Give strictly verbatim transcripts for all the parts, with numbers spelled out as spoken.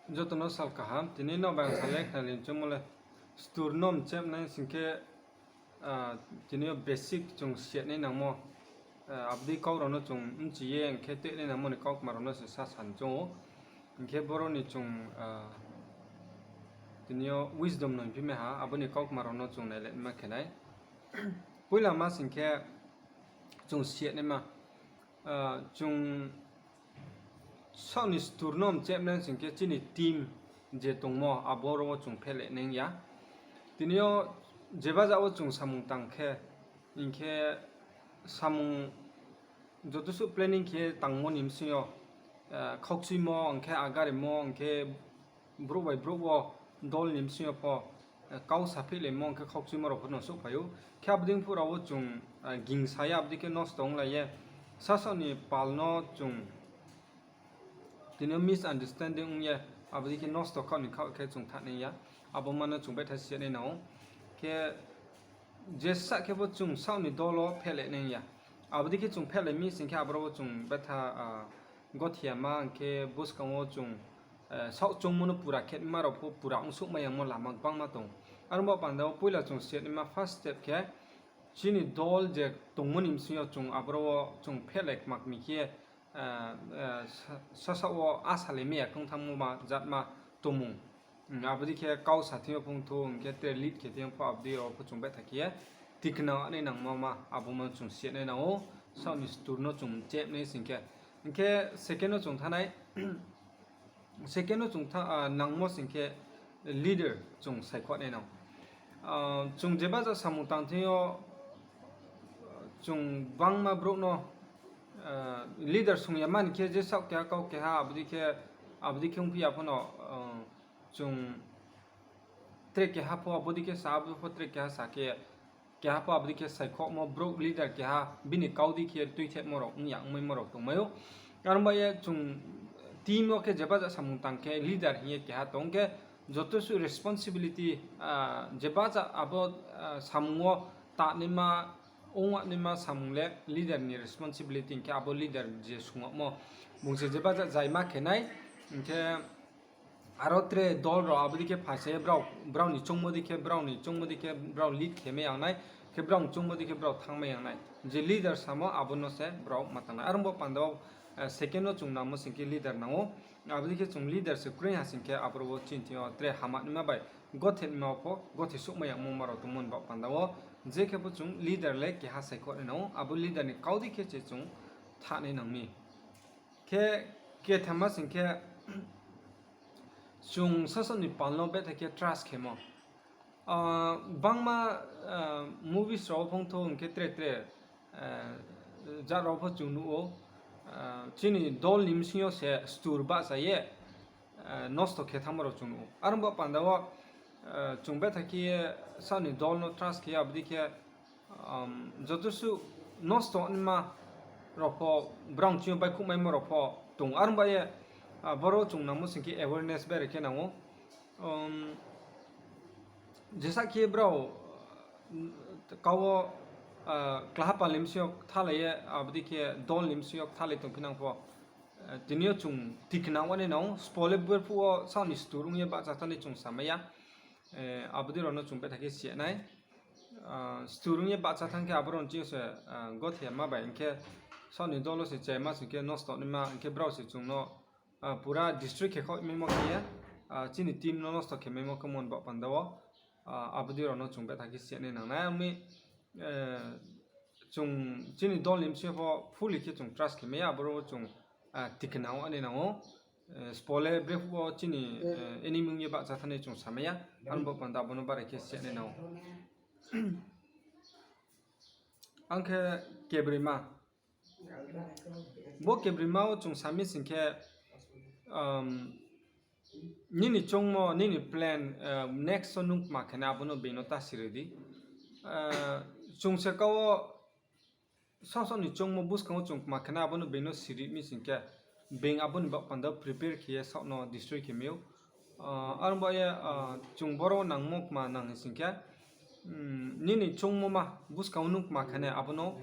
Joto no sal kaham, tini no bai ang sa le khnalai choungmo le, stur no mchepnai sing khe, tini yo basic chung siyanai nangmo, abo dei kau rao no chung mchi ye hing khe tuinai nangmo ni kaukma rao no se sa san choung ou. Hing khe boro ni chung, tini yo wisdom no hingphi mai ha, abo ni kaukma rao no chung nailai ma khe nai. Poila ma sing khe chung siyanaima, chung saoh ni stur no mchepnai sing khe chini team je tongmo abo rao wo chung phehlai nai ya. Tini yo jeba ja wo chung samung tang khe, hing khe samung joto suh planning khe tangmo ni bsing yo, khaukchuimo, hing khe agarimo, hing khe brouh bai brouh wo dol ni bsing yo pho, kau saphihlaimo, hing khe khaukchuimo rao pho no souhphai ou. Khe abo dei phuh rao wo chung, gingsa ye abo dei khe nosto onglai ye, sasaoh ni pal no chung tini yo misunderstanding ong ye, abo dei khe nosto khaoh ni khaoh khe chung thanng nai ya. Abo ma no chung betha siyanai nang ou. Khe jesa khe bo chung saoh ni dol wo phehlai nai ya. Abo dei khe chung phehlai mi sing khe aboro wo chung betha, gothe yama hing khe buskang wo chung, saoh choungmo no pura khe ma rao pho pura ongsouhmai yangmo lama gbangma tong. Aro bo panda wo poila chung siyanaima first step khe, chini dol je tongmo ni bsing yo chung aboro wo chung phehlai kma kmi khe, sasaoh wo asalai mai ya khe ong thanngmo ma jatma tongmung. Abo dei khe kau sa thing yo phung thou, hing khe tre lead khe thing yo pho abo dei rao pho chung betha khe ye tikna nai nangmo ma abo ma chung siyanai nang ou, saoh ni stur no chung mchepnai sing khe. Hing khe second no chung thanai, second no chung tha-, nangmo sing khe leader chung saikhouh nai nang. Chung jeba ja samung tang thing yo, chung bangma brouh no, leader sung ya mani khe je saoh keha kau keha abo dei khe, abo dei khe ongphi ya pho no, chung tre keha pho abo dei khe sa, abo pho tre keha sa khe, keha pho abo dei khe saikhouhmo brouh leader keha bini kau dei khe tuithehmo rao ong ya ongmaimo rao tongmai ou. Aro ba ye chung team wo khe jeba ja samung tang khe leader hing ye keha tong khe, joto suh responsibility, jeba ja abo, samung wo tanaima, ongnaima samung le leader ni responsibility hing khe abo leader je sungmo, bung se jeba ja jaima khe nai, hing khe aro tre dol rao abo dei khe phaisa ye brao, brao ni choungmo dei khe, brao ni choungmo dei khe brao lead khe mai yang nai, khe brao ni choungmo dei khe brao thanngmai yang nai. Je leader samo abo no se brao ma tang nai. Aro bo panda wo, second no chung nangmo sing khe leader nang ou. Abo dei khe chung leader se kroi ha sing khe aboro wo chini thing yo tre hamanaima bai gothe naima pho, gothe souhmai yangmo ma rao tongmo ni baoh panda wo. Je khe pho chung leader le keha saikhouh nai nang ou, abo leader ni kau dei khe se chung thanai nang mi. Khe kethama sing khe, chung sasaoh ni pal no betha khe trust khemo. Bangma, movies rao wo phung thou hing khe tre tre, jat rao pho chung nuh ou, chini dol ni bsing yo se stur bahcha ye, nosto khe thanngmo rao chung nuh ou. Aro bo panda wo, chung betha khe ye saoh ni dol no trust khe ye abo dei khe, joto suh nosto naima rao pho, brao chini yo baihkhouhmaimo rao pho tong. Aro ba ye, boro chung nangmo sing khe awareness bere khe nang ou. Jesa khe brao, kau wo, klaha pal ni bsing yo kthalai ye, abo dei khe dol ni bsing yo kthalai tongphi nang pho, tini yo chung tikna ong nai nang ou, sbo le bephuh wo saoh ni stur ong ye bahcha thanng ni chung samai ya. Abo dei rao no chung betha khe siya nai. Stur ong ye bahcha thanng khe aboro ni chini yo se, gothe yama bai hing khe saoh ni dol wo se chaima sing khe nosto naima hing khe brao se chung no, pura destroy khe khaoh maimo khe ye, chini team no nosto khe maimo khe mon baoh panda wo, abo dei rao no chung betha khe siya nai nang nai. Ong mi, chung chini dol ni bsing yo pho fully khe chung trust khe mai ya, aboro wo chung, tikna ong nai nang ou. Sbo le bephuh wo chini, enemy ong ye bahcha thanng ni chung samai ya. Aro bo panda abo no bare khe siya nai nang ou. Ang khe kebroima. Bo kebroima wo chung sami sing khe, nini choungmo, nini plan, next wo nung kma khe nai abo no being no ta siri di. Chung se kau wo sasaoh ni choungmo buskang wo chung kma khe nai abo no being no siri mi sing khe, being abo ni baoh panda wo prepare khe ye saoh no destroy khe mai ou. Aro ba ye, chung boro nangmo kma nang hing sing khe, nini choungmo ma buskang wo nung kma khe nai abo no,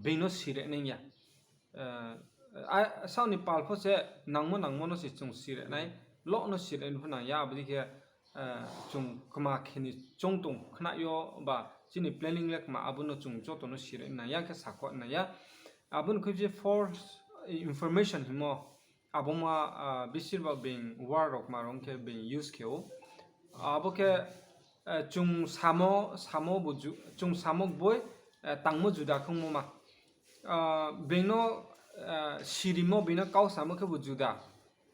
being no siri nai ya. Saoh ni pal pho se nangmo nangmo no se chung siri nai. lo no siri pho nang ya, abo dei khe, chung kma khe ni choung tong khna yo ba chini planning le kma, abo no chung joto no siri nang ya khe sakho nang ya. Abo ni khuiphi false information hingmo, abo ma, besir ba being word rao kma rao khe being use khe ou. Abo khe, chung samo, samo, chung samo boi, tangmo juda khongmo ma. Being no, sirimo, being no kau samo khebu juda.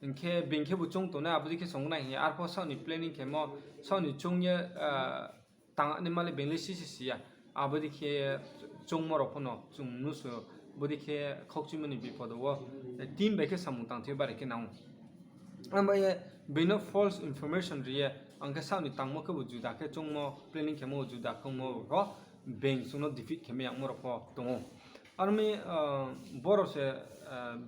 Hing khe being khebu choung tongnai, abo dei khe song nai hing ye, arpho saoh ni planning khemo, saoh ni choung ye, tangnaima le being le sisi si ya. Abo dei khe choungmo rao pho no chung nusu, bo dei khe khaukchuimo ni bipod wo, team bai khe samung tang thing yo bari khe nang ou. Abo ye being no false information ri ye, ang khe saoh ni tangmo khebu juda khe choungmo, planning khemo juda khongmo rao pho, being chung no defeat khe mai yagmo rao pho tong ou. Aro mi, boro se,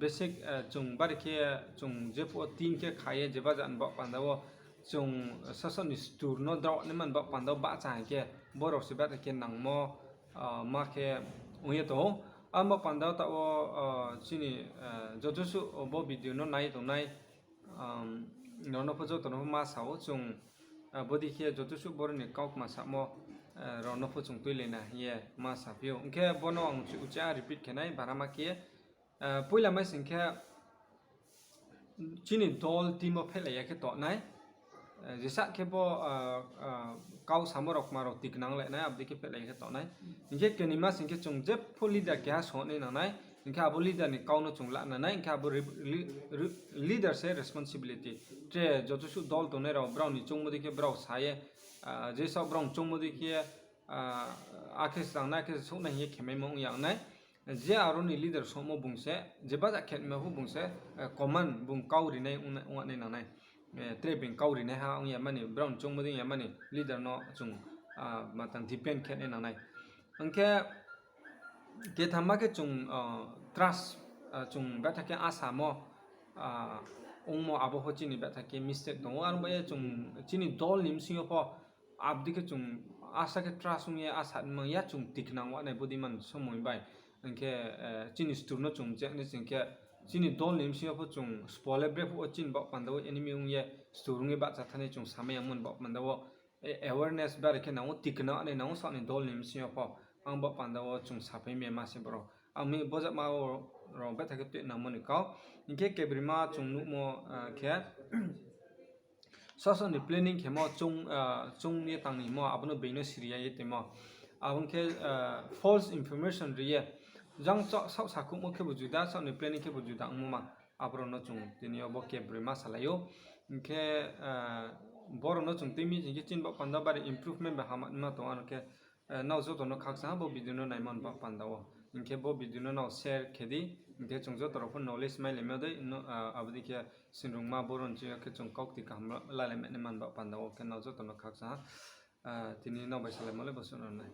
basic, chung bari khe, chung jephuh wo team khe kha ye jeba ja ni baoh panda wo, chung sasaoh ni stur no drao naima ni baoh panda wo bahcha hing khe, boro se bari khe nangmo, ma khe ong ye tong ou. Abo baoh panda wo taoh wo, chini, joto suh bo video no nai tongnai, rao no pho joto no pho ma sa ou chung, bodei khe joto suh boro ni kaukma samo, rao no pho chung tuilai na hing ye ma saphi ou. Hing khe bo no ang uchih uchih a repeat khe nai, barama khe, poila mai sing khe, chini dol team wo phehlai ya khe tongnai. Jesa khe bo, kau samo rao kma rao tiknang lai nai, abo dei khe phehlai ya khe tongnai. Hing khe kenima sing khe chung jepho leader keha song nai nang nai. Hing khe abo leader ni kau no chung la nang nai, hing khe abo leader se responsibility. Tre joto suh dol tongnai rao brao ni choungmo dei khe brao sa ye, je saoh brao ni choungmo dei khe, akhe se tang nai, akhe se souh nai hing ye khemaimo ong ya nai. Je aro ni leader songmo bung se, jeba ja khe naima pho bung se, command bung kau rinai ong nai nang nai. Tre being kau rinaiha ong ya mani, brao ni choungmo dei ong ya mani leader no chung, matang depend khe nai nang nai. Hing khe, kethamma khe chung, trust, chung betha khe asamo, ongmo abo pho chini betha khe mistake tong ou. Aro bai ye chung chini dol ni bsing yo pho, abo dei khe chung asa khe trust ong ye asa mang ya chung tiknang wanai bodei man somoi bai. Hing khe, chini stur no chung mcheh nai sing khe, chini dol ni bsing yo pho chung spo le brephuh wo chini baoh panda wo enemy ong ye stur ong ye bahcha thanai chung samai yamo ni baoh panda wo, awareness bari khe nang ou, tiknang nai nang ou saoh ni dol ni bsing yo pho. Ang baoh panda wo chung saphai mi ma se boro. Ang mi bojama rao betha khe tuinangmo ni kau. Hing khe kebrima chung nuhmo, khe, sasaoh ni planning khemo choung ye tang ni hingmo, abo no being no siri ya ye tongmo. Abo ong khe, false information ri ye. Jang saoh sakhouhmo khebu juda, saoh ni planning khebu juda ongmo ma. Aborao no chung tini yo bo kebrima salai ou. Hing khe, boro no chung tui mi hing khe chini baoh panda bari improvement bai hama naima tong ou, ano khe, nrao joto no khakchang ha bo video no naima ni baoh panda wo. Hing khe bo video no nrao share khe di, hing khe chung joto rao pho knowledge mailaimo dei, abo dei khe sinrungma boro ni ching yo khe chung kaukti kaham lalai mai naima ni baoh panda wo khe nrao joto no khakchang ha. Tini nrao bai salaimo le bo suh no nai.